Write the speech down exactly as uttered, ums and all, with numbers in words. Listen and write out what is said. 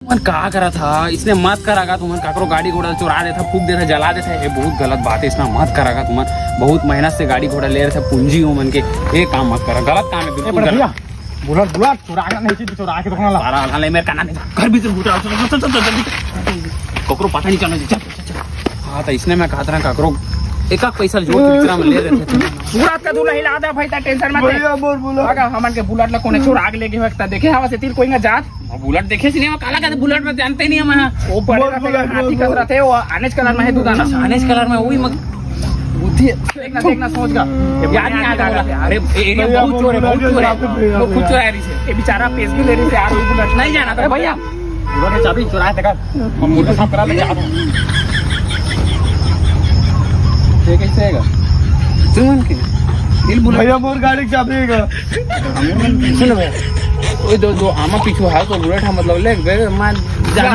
तुमन का करत हा? इसने मत करा गा। तुमन काकरो गाड़ी घोड़ा चुरा देथा, फूक देथा, जला देथा, ये बहुत गलत बात है। इसना मत करा गा। तुमन बहुत मेहनत से गाड़ी घोड़ा ले रहे थे, पूंजी हो मन के, ये काम मत करा, गलत काम है, बिल्कुल गलत। बुलेट, बुलेट चुरा के नहीं चाहिए, चुरा के रखना ला। सारा हाल है मेरे का नाम है। घर भीतर घुस रहा, चल, चल, चल, चल, जल्दी। ककरो पता नहीं चलना चाहिए, चल, चल, चल। हाँ, तो इसने मैं कहा था ना, काकरो एक आध पैसा जोड़ के बिचरा में ले रहे थे। पूरा का दूल्हा हिला दे भाई, ता टेंशन मत ले। भैया, मोर बुलेट। अगर हमन के बुलेट ला कोने चुरा के ले गए हो, एक ता देखे हवा से तीर कोई ना जात। अब बुलेट देखे सिनेमा काला का बुलेट में जानते नहीं हम। वो बड़े मोर रहते, बुलेट, हाथी मोर, कस मोर। रहते, वो आनेज कलर में है, तू जाना। आनेज कलर में वही मग बुद्धि है। देखना, देखना, सोच का। याद नहीं आता बोला। अरे, एरिया भैया, बहुत मोर चोर है, बुलेट बहुत चोर है। जाते भैया, वो खुद भैया। चोरा है रही से। ये बेचारा पेश भी ले रही से यार, वही बुलेट। नहीं जाना था भैया। बुलेट चाबी चुरा है, देखा। हम मुर्गा साफ करा ले, जा। ये कैसे हैगा? सुमन के। दिल बुलेट। भैया, मोर गाड़ी के चाबी हैगा। सुनो भैया। ओए दो, दो आमा पीछू हाल तो बुलेट है, मतलब, ले, ले, मैं जाना।